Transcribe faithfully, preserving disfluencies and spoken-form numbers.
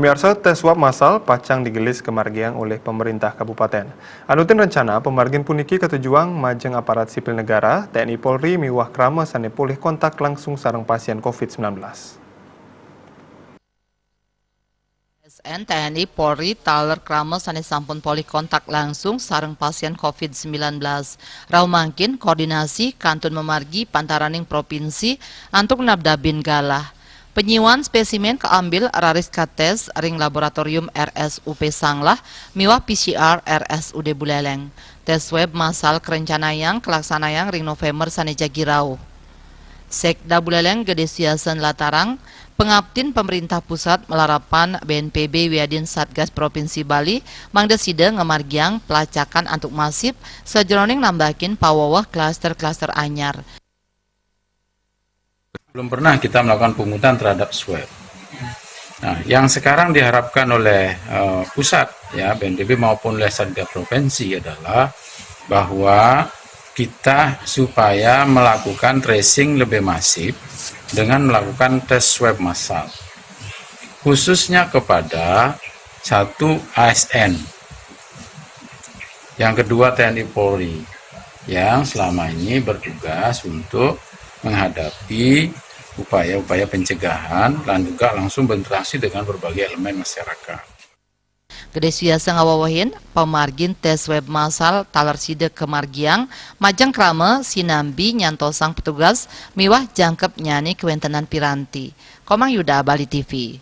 Pemirsa, tes swab massal pacang digelis kamargiang olih pemerintah kabupaten. Anutin rencana, pamargin puniki katujuang majeng aparat sipil negara, T N I Polri miwah krama sané polih kontak langsung sareng pasien covid sembilan belas. S N, T N I, Polri taler krama sané sampun polih kontak langsung sareng pasien covid sembilan belas. Rauh mangkin koordinasi kantun mamargi pantaraning provinsi antuk nabdabin galah. Panyiwan spésimen kaambil raris katés ring laboratorium R S U P Sanglah miwah P C R R S U D Buleleng. Tes swab massal karencanayang kalaksanayang ring November sané jagi rauh. Sekda Buleleng Gede Suyasa nlatarang, pangaptin pemerintah pusat malarapan B N P B wiadin Satgas Provinsi Bali mangda sida ngamargiang pelacakan antuk masif sajeroning nambakin paweweh klaster-klaster anyar. Belum pernah kita melakukan pungutan terhadap swab. Nah, yang sekarang diharapkan oleh uh, pusat, ya, B N P B maupun oleh Satgas Provinsi adalah bahwa kita supaya melakukan tracing lebih masif dengan melakukan tes swab massal, khususnya kepada satu A S N, yang kedua T N I Polri, yang selama ini bertugas untuk menghadapi upaya-upaya pencegahan dan juga langsung berinteraksi dengan berbagai elemen masyarakat. Gede Suyasa ngawewehin, pamargin tes swab massal taler sida kamargiang majeng krama sinambi nyantosang petugas miwah jangkepnyané kawéntenan piranti. Komang Yuda, Bali T V.